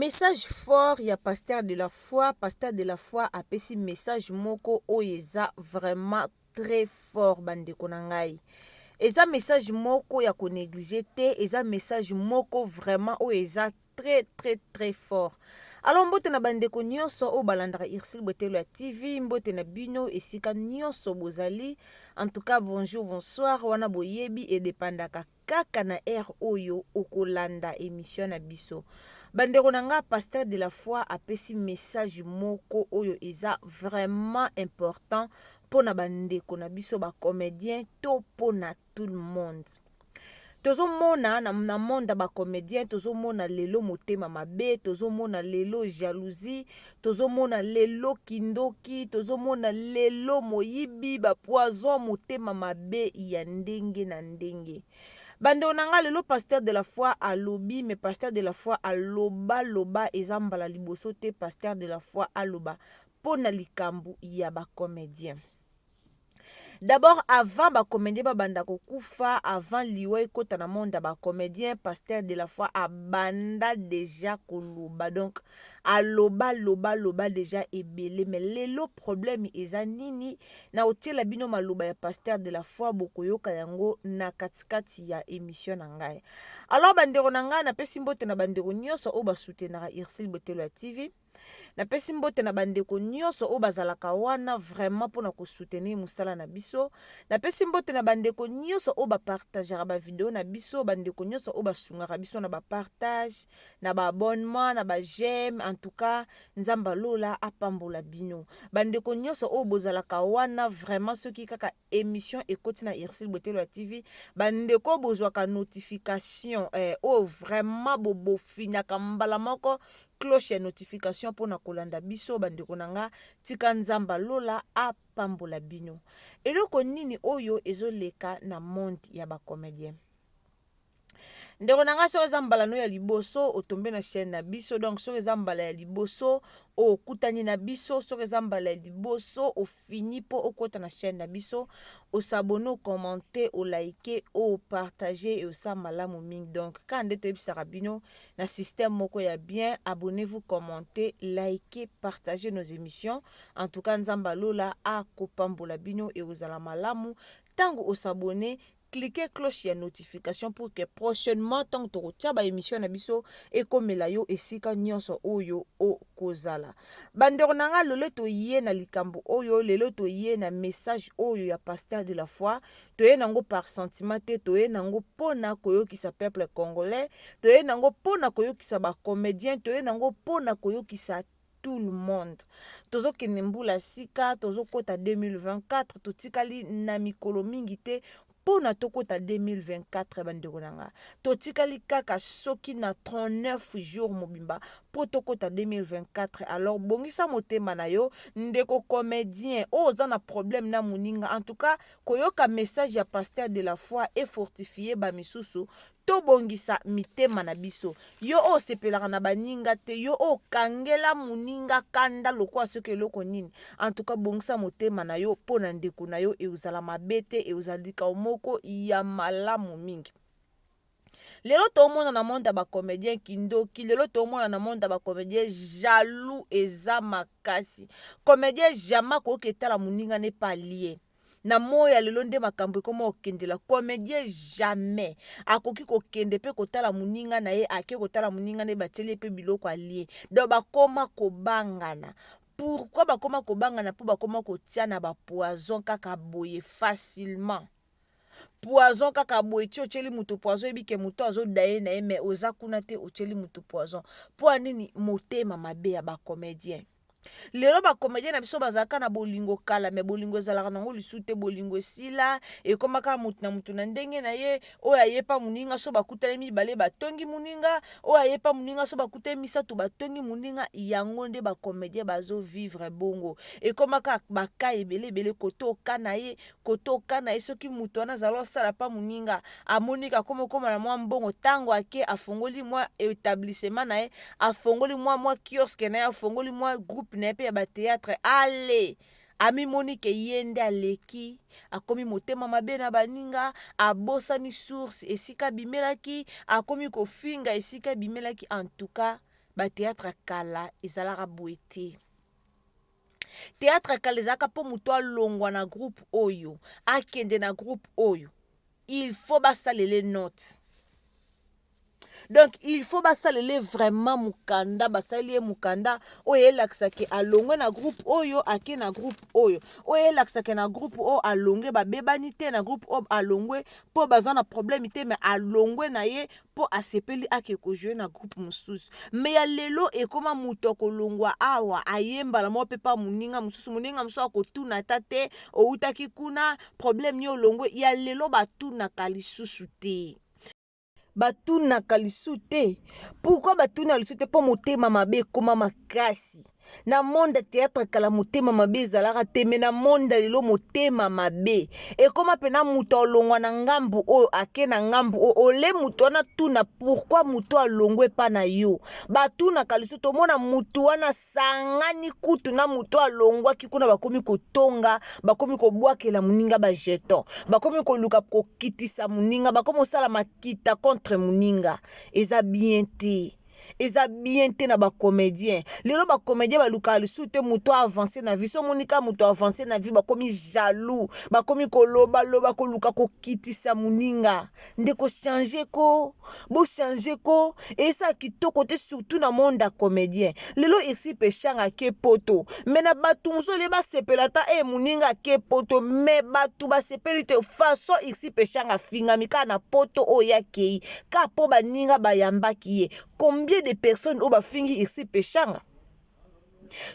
Message fort ya pasteur de la foi, pasteur de la foi apesi message moko oyo eza vraiment très fort bandeko na ngai. Eza message moko ya ko negliger te, eza message moko vraiment oyo eza très très très fort. Alors mbote na bandeko nyonso oyo balandaka Ursule Botelo ya TV, mbote na bino esika nyonso bozali. En tout cas bonjour, bonsoir, wana boyebi edepandaka kaka na heure oyo okolanda emission na biso. Bandeko na nga, pasteur de la foi apesi message moko oyo eza vraiment important pona bandeko na biso ba comediens to pona tout le monde. Tozomona na monde ya ba comediens, tozomona lelo motema mabe, tozomona lelo jalousie, tozomona lelo kindoki, tozomona lelo moyibi, ba poison, motema mabe ya ndenge na ndenge. Bandeko na nga, lelo pasteur de la foi alobi, mais pasteur de la foi aloba loba, eza mbala liboso te pasteur de la foi aloba pona likambo ya ba comediens. D'abord avant ba comediens babanda kokufa, avant liwa ekota na monde ya ba comediens, pasteur de la foi abanda dejà koloba. Donc aloba loba loba dejà ebele, mais lelo problème eza nini? Na otiela bino maloba ya pasteur de la foi, bokoyoka yango na katikati ya émission na ngai. Alors bandeko na ngai, napesi mbote na bandeko nyonso oyo basoutenaka Ursule Botelo ya TV. Napesi mbote na bandeko nyonso oyo bazalaka wana vraiment mpona kosoutenir mosala na biso. Napesi mbote na bandeko nyonso oyo bapartageaka bavideo na biso, bandeko nyonso oyo basungaka biso na bapartage, na baabonnement, na baj'aime. En tout cas, Nzambe alola apambola bino. Bandeko nyonso oyo bozalaka wana vraiment, soki kaka émission ekoti na Ursule Botelo ya TV, bandeko bozwaka notification oyo vraiment bobofinaka mbala moko cloche ya notification mpona kolanda biso. Bandeko na nga, tika Nzambe alola apambola bino. Eloko nini oyo ezoleka na monde ya bacomédien? Ndeko na nga, soki eza mbala no ya liboso otombe na chaîne na biso, donc soki eza mbala ya liboso okutani na biso, soki eza mbala ya liboso ofini mpo okota na chaîne na biso, osabone, ocommente, olike, opartage, osala malamu mingi. Donc kaka nde toyebisaka bino na système moko ya bien: abonnez-vous, commentez, likez, partagez nos émissions. En tout cas, Nzambe alola akopambola bino, ekozala malamu. Ntango osabone, cliquez cloche ya notification pour que prochainement ntango tokotia baémission na biso ekomela yo esika nyonso oyo okozala. Bandeko na nga, lelo toye na likambo oyo, lelo toye na message oyo ya pasteur de la foi. Toye nango par sentiment te, toye nango mpona koyokisa peuple congolais, toye nango mpona koyokisa bacomédien, toye nango mpona koyokisa tout le monde. Tozokende mbula sika, tozokɔta 2024, totikali na mikolo mingi te mpona tokɔta 2024. Bandeko na nga, totikali kaka soki na 39 jours mobimba mpo tokɔta 2024. Alors bongisa motema na yo, ndeko comédien oyo oza na problème na moninga. En tout cas, koyoka message ya pasteur de la foi efortifie bamisusu, tobongisa mitema na biso. Yo oyo osepelaka na baninga te, yo oyo okangela moninga kanda lokola soki eloko nini, en tout cas bongisa motema na yo mpo na ndeko na yo. Ekozala mabe te, ekozala likambo moko ya malamu mingi. Lelo toomona na monde ya bacomédien kindoki, lelo toomona na monde ya bacomédien jaloux eza makasi. Comédien jamais akoki etala moninga ne pa lie na moi ya lelo nde makambo ekoma kokendela. Comédien jamais akoki kokende mpe kotala moninga na ye, ake kotala moninga na ye, batieli ye mpe biloko alie. Donc bakoma kobangana. Pourquoi bakoma kobangana? Mpo bakoma kotia na bapoison kaka boye facilement, poison kaka boye. Ti otieli moto poison, oyebi ke moto azodaye na ye, mais oza kuna te, otieli moto poison mpo ya nini? Motema mabe ya bacomédien. Lelo bacomédien na biso bazalaka na bolingo kala, mais bolingo ezalaka nango lisusu te. Bolingo esila, ekomaka motu na motu na ndenge na ye. Oyo ayepa moninga, so bakutani mibale, batongi moninga. Oyo ayepa moninga, so bakutani misato, batongi moninga. Yango nde bacomédien bazovivre bongo. Ekomaka baka ebele ebele, kote oka na ye, kote oka na ye. Soki moto wana azala osala pa moninga, amoni akoma okoma na mwa mbongo, ntango ake afongoli mwa établissement na ye, afongoli mwa kiosque na ye, afongoli mwa groupe na ye mpe ya bathéâtre, ale amimoni ke ye nde aleki, akomi motema mabe na baninga, abosani source esika abimelaki, akomi kofinga esika abimelaki. En tout cas, Ba théâtre ya kala ezalaka boye te. Théâtre ya kala ezalaka mpo moto alongwa na groupe oyo akende na groupe oyo, il faut basalele note. Donc il faut basalele vraiment mokanda, basali ye mokanda oyo elakisaka alongwe na groupe oyo ake na groupe oyo, oyo elakisaka na groupe oyo alongwe babebani te, na groupe oyo alongwe mpo baza na problème te, mais alongwe na ye mpo asepeli ake kojouer na groupe mosusu. Mais ya lelo ekóma moto akolongwa awa ayembala moko mpe pa moninga mosusu, moninga mosusu akotuna ata te outaki kuna problème nini olongwe. Ya lelo batunaka lisusu te, batunaka lisusu te. Pourquoi batunaka lisusu te? Mpo motema mabe ekóma makasi na monde ya théâtre. Kala motema mabe ezalaka te, mais na monde ya lelo motema mabe ekóma mpena. Moto alongwa na ngambu oyo ake na ngambu oyo, ole moto wana tuna pourquoi moto alongwa epa na yo, batunaka lisusu. Tomona motu wana sangani kutu na moto alongwaki kuna, bakomi kotonga, bakomi kobwakela moninga bajeton, bakomi koluka kokitisa moninga, bakomi kosala makita contre moninga. Eza bien te, eza bien te na bacomédien. Lelo bacomédien balukaka lisusu te moto avance na vie. So omoni kaka moto avance na vie, bakomi jaloux, bakomi kolobaloba, koluka kokitisa moninga. Ndeko, change ko, bochange ko, eza kitoko te, surtout na monde ya comédien. Lelo Ursule Peshanga ake Poto, mais na bato mosusu olie basepela ta e moninga ake Poto, mais bato basepeli te. Façon Ursule Peshanga afingami kaka na Poto oyo akei kaka mpo baninga bayambaki ye. Combien de personnes oyo bafingi Ursule Peshanga?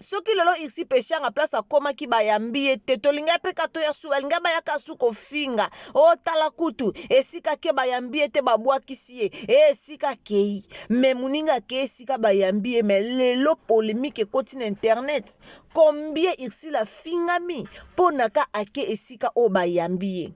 Soki lelo Ursule Peshanga place akomaki bayambi ye te, tolingai mpe ka toya su, balingai bayaka su kofinga: otala kutu esika ke bayambi ye te, babwakisi ye e esika akei. Mais moninga akei esika bayambi ye, mais lelo polémique ekoti na internet. Combien Ursule afingami mpo na ka ake esika oyo bayambi ye?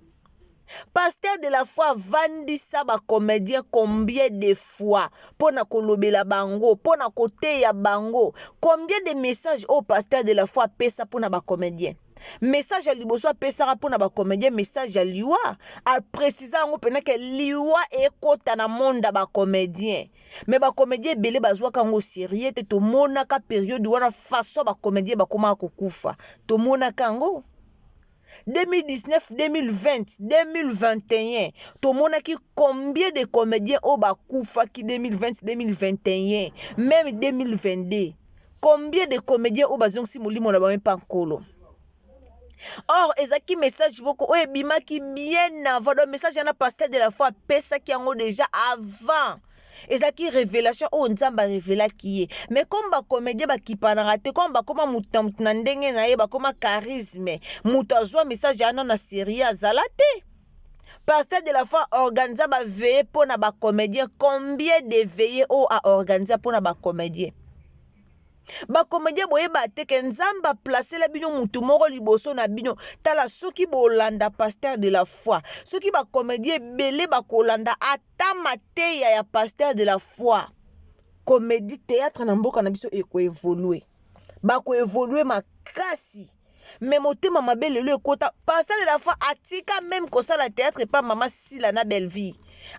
Pasteur de la foi avandisa bacomédien combien de fois mpo na kolobela bango, mpo na koteya bango? Combien de message oyo pasteur de la foi apesa mpo na bacomédien? Message ya liboso apesaka mpo na bacomédien, message ya liwa. Aprécisa yango mpena ke liwa ekota na monde ya bacomédien, mais bacomédien ebele bazwaka yango sérieux te. Tomonaka période wana, façon bacomédien bakomaka kokufa, tomonaka yango 2019, 2020, 2021. Tomonaki combien de comédiens oyo bakufaki 2020, 2021, même 2022. Combien de comédiens oyo bazongisi molimo na bango mpa Nkolo? Or ezalaki message moko oyo ebimaki bien avant. Donc message wana, pasteur de la foi apesaki yango déjà avant. Ezalaki révélation oyo Nzambe arevelaki ye. Mais comme bacomédien bakipanaka te, comme bakóma motu na motu na ndenge na ye, bakóma charisme, moto azwa message wana na série azala te. Pasteur de la foi organisa baveillées mpo na bacomédien. Combien de veillées oyo aorganiza mpo na bacomédien? Bacomédien, boyeba te ke Nzambe aplasela bino mutu moko liboso na bino. Tala, soki bolanda pasteur de la foi, soki bacomédien ebele bakolanda ata mateya ya pasteur de la foi, comédie théâtre na mboka na biso ekoévoluer, bakoévoluer makasi. Mais motema mabe lelo ekota. Pasteur de la foi atika même kosala théâtre epa mama Sila na Bellevie,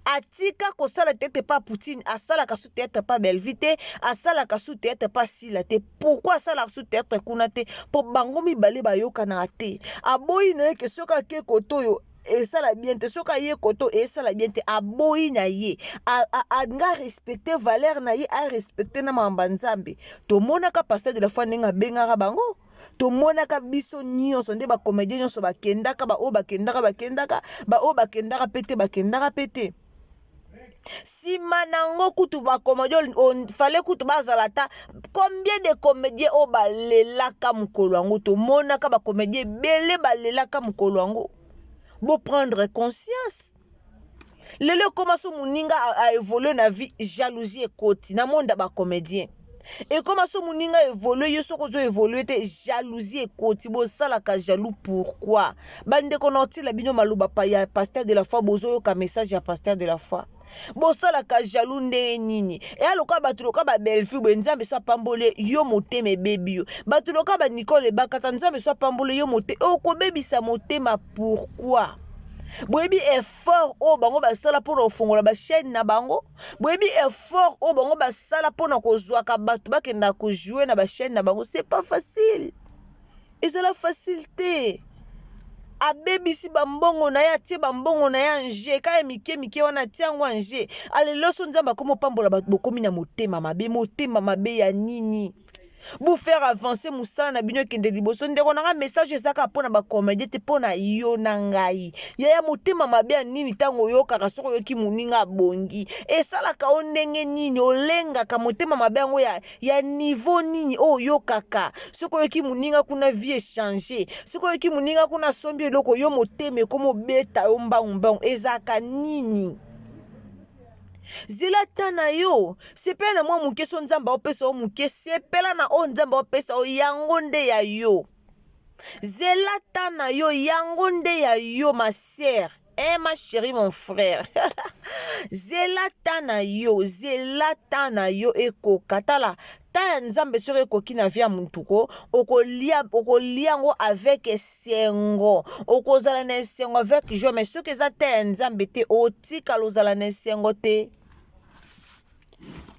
atika kosala théâtre epa Poutine. Asalaka su théâtre epa Bellevie te, asalaka su théâtre epa Sila te. Pourquoi asalaka su théâtre kuna te? Mpo bango mibale bayokanaka te. Aboyi na ye ke soki ake kote oyo esala bien te, soki aye koto esala bien te. Aboyi na ye, anga respecte valeur na ye, arespecte na makambo ya Nzambe. Tomonaka pasteur de la foi ndenge abengaka bango, tomonaka biso nyonso nde bacomédien nyonso bakendaka, baoyo bakendaka bakendaka, baoyo bakendaka mpe te bakendaka mpe te. Nsima nango kutu bacomédien fale kutu bazala ta. Combien de comédien oyo balelaka mokolo yango? Tomonaka bacomédien ebele balelaka mokolo yango. Boprendre conscience, lelo ekóma so moninga aévolue na vie, jalousie ekoti na monde ya bacomédien. Ekóma so moninga évolue, yo soki ozo évolue te, jalousie ekoti. Bosalaka jaloux pourquoi? Bandeko, na otiela bino maloba ya pasteur de la foi. Bozoyoka message ya pasteur de la foi? Bosalaka jaloux ndenge nini? Eya lokola bato lokola babellevue boye, Nzambe so apamboli yo, motema ebebi yo. Bato lokola banicole Ebakata, Nzambe so apamboli yo, mote okobebisa motema. Pourquoi? Boyebi effort oyo bango basala mpo na kofongola bachaîne na bango? Boyebi effort oyo bango basala mpo na kozwaka bato bakenda kojoue na bachaîne na bango? C'est pas facile, ezala facile te. Abebisi bambongo na ye, atie bambongo na ye anje kaka mike mike wana, atie yango anje. Alelo so Nzambe akomi opambola bato, bokomi na motema mabe. Motema mabe ya nini? Bofaire avancer mosala na bino, ekende liboso. Ndeko na nga, message eza kaka mpo na bacomédien te, mpo na yo na ngai. Yaya, motema mabe ya nini? Ntango oyokaka, soki oyoki moninga abongi, esalaka yo ndenge nini? Olengaka motema mabe yango ya niveau nini oyo oyokaka soki oyoki moninga kuna vie echange, soki oyoki moninga kuna asombi eloko, yo motema ekoma obeta yo mbangu mbangu? Ezalaka nini? Zela ta na yo, sepela na mwa moke. So Nzambe aopesa yo moke, sepela na oyo Nzambe aopesa yo, yango nde ya yo. Zela ta na yo, yango nde ya yo, ma sœur, eh, ma chérie, mon frère. Zela ta na yo, zela ta na yo ekoka. Tala, ta ya Nzambe soki ekoki na vie ya mutuko, okolia, okolia yango avec esengo, okozala na esengo avec joie. Mais soki eza ta ya Nzambe te, otikala ozala na esengo te,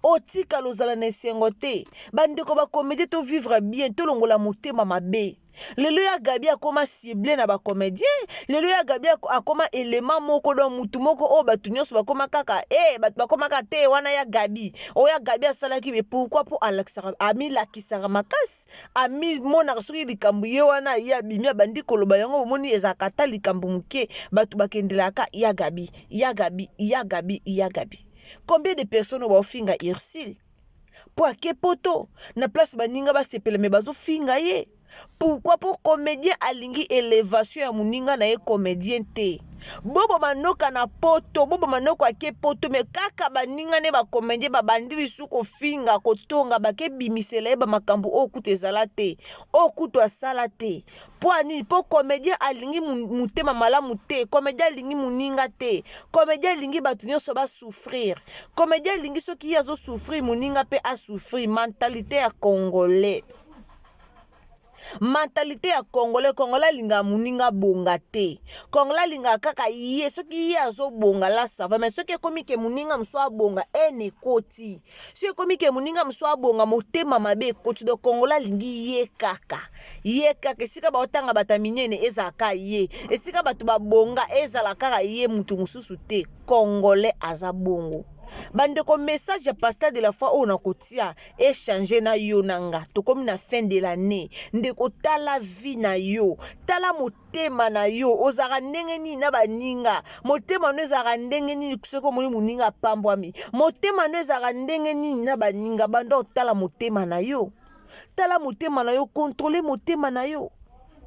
otikala ozala na esengo te. Bandeko bacomédien, tovivre bien, tolongola motema mabe. Lelo ya Gabi akóma cible na bacomédien. Lelo ya Gabi akóma elema moko, donc mutu moko oyo bato nyonso bakóma kaka e bato bakóma kaka te wana ya Gabi, oyo ya Gabi asalaki. Mais pourquoi? Mpo alakisaka, amilakisaka makasi, amimonaka. Soki likambo ye wana, ye abimi, abandi koloba yango. Bomoni, ezalaka ata likambo moke, bato bakendelaka ya Gabi, ya Gabi, ya Gabi, ya Gabi. Combien de personnes oyo baofinga Ursile mpo ake Poto? Na place baninga basepela, mais bazofinga ye. Pourquoi? Mpo comédien alingi élévation ya moninga na ye comédien te. Bobo manoka na Poto, Bobo Manoko ake Poto, mais kaka baninga ne bacomédien babandi lisu kofinga, kotonga, bakebimisela ye bamakambo oyo kutu ezala te, oyo kutu asala te. Mpo anini? Mpo comédien alingi motema malamu te, comédien alingi moninga te, comédien alingi bato nyonso basouffrir, comédien alingi soki ye azosouffrir, moninga mpe asouffrir. Mentalité ya Congolais, mentalité ya Congolais. Congolais alingaka moninga abonga te. Congolais alingaka kaka ye. Soki ye azobonga, là ça va, mais soki ekomi ke moninga mosusu abonga, ene ekoti. Soki ekomi ke moninga mosusu abonga, motema mabe ekoti. Donc Congolais alingi ye kaka, ye kaka. Esika baotanga bato ya minene, ezalaka ye. Esika bato babonga, ezala kaka ye, motu mosusu te. Congolais aza bongo. Bandeko, message ya pasteur de la foi oyo nakotia échange na yo na nga, tokomi na fin de l'année. Ndeko, tala vie na yo, tala motema na yo, ozalaka ndenge nini na baninga? Motema no ezalaka ndenge nini soki omoni moninga apambwami? Motema no ezalaka ndenge nini na baninga? Banda otala motema na yo, tala motema na yo, contrôle motema na yo.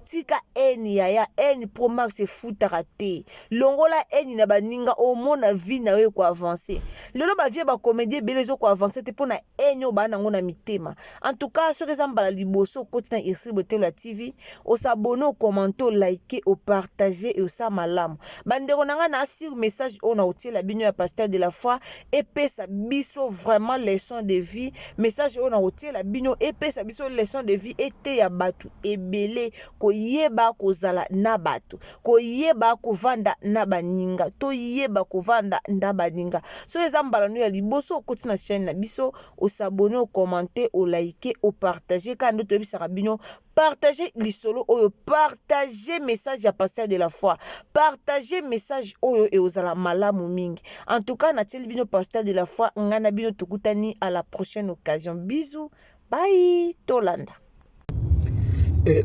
Tika haine, yaya. Haine pro max efutaka te. Longola haine na baninga, omona vie na yo ekoavance. Lelo bavie bacomédie ebele ezokoavance te mpo na haine oyo baa nango na mitema. En tout cas, soki eza mbala liboso okoti na Ursile Botelo ya TV, osabonner, ocommenter, olike, opartage e osala malamu. Bandeko na ngai, na sur message oyo na kotiela bino ya pasteur de la foi epesa biso vraiment leçon de vie. Message oyo na kotiela bino epesa biso leçon de vie, eteya bato ebele koyeba kozala na bato, koyeba kovanda na baninga, toyeba kovanda na baninga. Soki eza mbala no ya liboso okoti na chaîne na biso, osabonner, ocommenter, olike, opartage. Kaka nde toyebisaka bino, partage lisolo oyo, partage message ya pasteur de la foi, partage message oyo, eozala malamu mingi. En tout cas, natieli bino pasteur de la foi. Ngai na bino tokutani à la prochaine occasion. Bisous, bye, tolanda.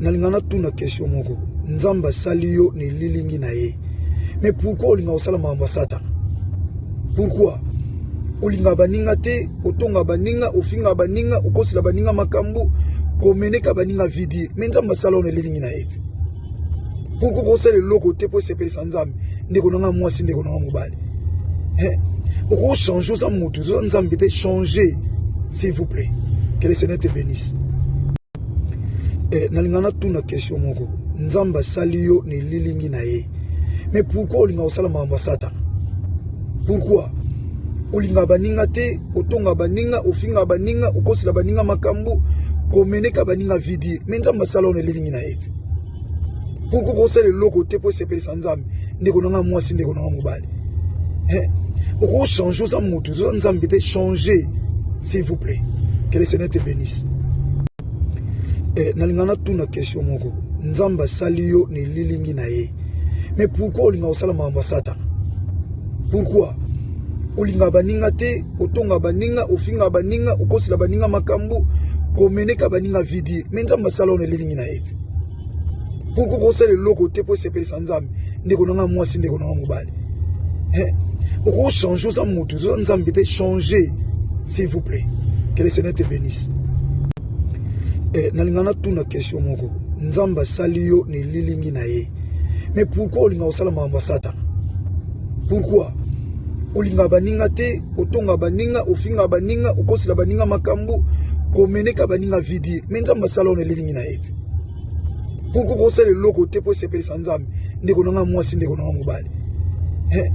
Nalinga natuna question moko. Nzambe asali yo na elilingi na ye, mais pourquoi olinga kosala makambo ya Satana? Pourquoi olingaka baninga te? Otonga baninga, ofingaka baninga, okosela baninga makambo, komeneka baninga vidire. Mais Nzambe asala yo na elilingi na ye te. Pourquoi kosala eloko te mpo esepelisa Nzambe? Ndeko na nga mwasi, ndeko na nga mobali, okochange. Oza motu, oza Nzambe te. Change, s'il vous plaît. Que le Seigneur te bénisse. Nalinga natuna question moko. Nzambe asali yo na elilingi na ye, mais pourquoi olinga kosala makambo ya Satana? Pourquoi olingaka baninga te? Otonga baninga, ofingaka baninga, okosela baninga makambo, komeneka baninga vidire. Mais Nzambe asala yo na elilingi na ye te. Pourquoi okosala eloko te mpo esepelisa Nzambe? Ndeko na nga mwasi, ndeko na nga mobali, eh, okochange. Oza motu, oza Nzambe te. Change, s'il vous plaît. Que le Seigneur te bénisse. Eh, nalinga natuna question moko. Nzambe asali yo na elilingi na ye, mais pourquoi olinga kosala makambo ya Satana? Pourquoi olingaka baninga te, otonga baninga, ofinga baninga, okosela baninga makambo, komeneka baninga vidire? Mais Nzambe asala yo na elilingi na ye te. Pourquoi okosala eloko te mpo esepelisa Nzambe? Ndeko na nga mwasi, ndeko na nga mobali, eh, okochange. Oza motu, oza Nzambe te. Change, s'il vous plaît. Que le Seigneur te bénisse. Eh, nalinga natuna question moko. Nzambe asali yo na elilingi na ye, mais pourquoi olinga kosala makambo ya Satana? Pourquoi olingaka baninga te, otonga baninga, ofinga baninga, okosela baninga makambo, komeneka baninga vidire? Mais Nzambe asala yo na elilingi na ye te. Pourquoi okosala eloko te mpo esepelisa Nzambe? Ndeko na nga mwasi, ndeko na nga mobali, eh.